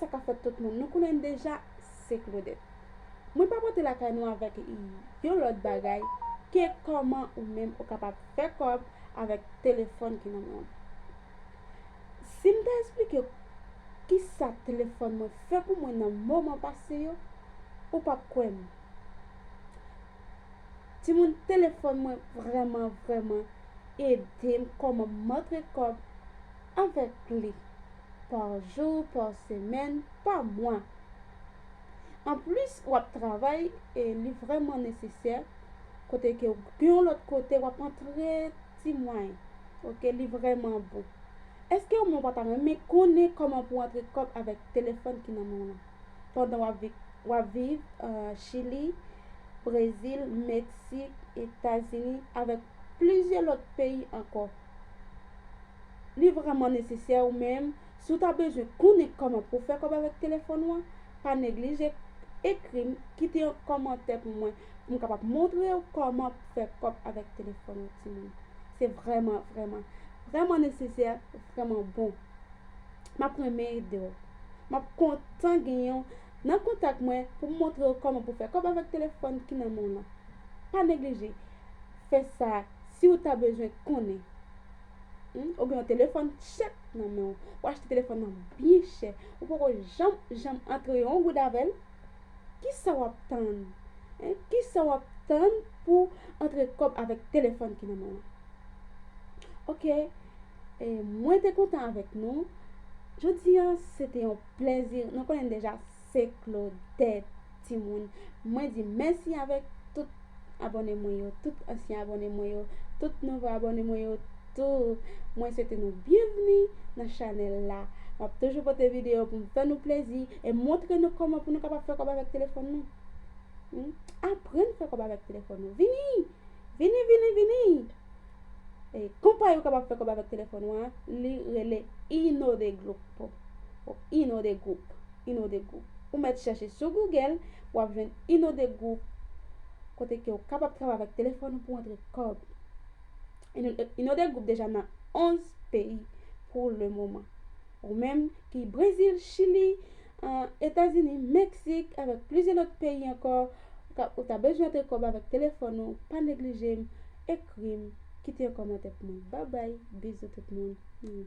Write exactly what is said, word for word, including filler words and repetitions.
Sa k ap fèt tout moun? Nou konnen deja, se Claudette. Mwen pa pote lakay nou avèk yon lòt bagay ke kòman ou menm ou kapab fè kòb avèk telefòn ki nan men w. Si m ta eksplike w kisa telefòn mwen fè pou mwen nan moman pase yo, ou p ap kwè m. Timoun, telefòn mwen vrèman, vrèman ede m kòman m antre kòb avèk li, pa jou, pa semèn, pa mwa. Anplis, w ap travay e li vrèman nesesè, kote ke w gen yon lòt kote w ap antre ti mwayen. Oke, li vrèman bon. Èske ou menm ou pa ta renmen konnen kòman pou w antre kòb avèk telefòn ki nan men w lan? Pandan w ap viv, w ap viv, euh, Chili, Brezil, Meksik, Etazini, avèk plizyè lòt peyi ankò. Li vrèman nesesè ou menm, si w ta bezwen konnen kòman pou w fè kòb avèk telefòn ou an, pa neglije ekri m, kite yon kòmantè pou mwen, pou m kapab montre w kòman pou fè kòb avèk telefòn ou, timoun. Se vrèman, vrèman, vrèman nesesè, vrèman bon. M ap renmen ede w. M ap kontan genyen w nan kontak mwen pou m montre w kòman pou fè kòb avèk telefòn ki nan men w lan. Pa neglije fè sa si w ta bezwen konnen. Hmm? Ou gen yon telefòn chè nan men w. Ou achte telefòn nan byen chè. Ou poko janm, janm antre yon goud avè l. Kisa w ap tann? Hein? Kisa w ap tann pou antre kòb avèk telefòn ki nan men w lan? Oke, e, mwen te kontan avèk nou. Jodi a, se te yon plèzi. Nou konnen deja, se Claudette, timoun. Mwen di mèsi avèk tout abòne mwen yo, tout ansyen abòne mwen yo, tout nouvo abòne mwen yo tou. Mwen swete nou byenvni nan chanèl la. M ap toujou pote videyo pou m fè nou plèzi e montre nou kòman pou nou kapab fè kòb avèk telefòn nou. Hmm? Aprann fè kòb avèk telefòn nou. Vini! Vini, vini, vini! E, konpayi ou kapab fè kòb avèk telefòn ou an, li rele Inode Group. O, Inode Group. Inode Group. Ou mèt chèche sou Google, w ap jwenn Inode Group, kote ke w kapab travay avèk telefòn ou pou antre kòb. Ino-, Inode Group deja nan onz peyi pou le moman. Ou menm ki Brezil, Chili, an Etazini, Meksik, avèk plizyè lòt peyi ankò, ou ka, ou ta bezwen antre kòb avèk telefòn ou, pa neglije m, ekri m, kite yon kòmantè pou mwen. Babay, bizou tout moun. Hmm.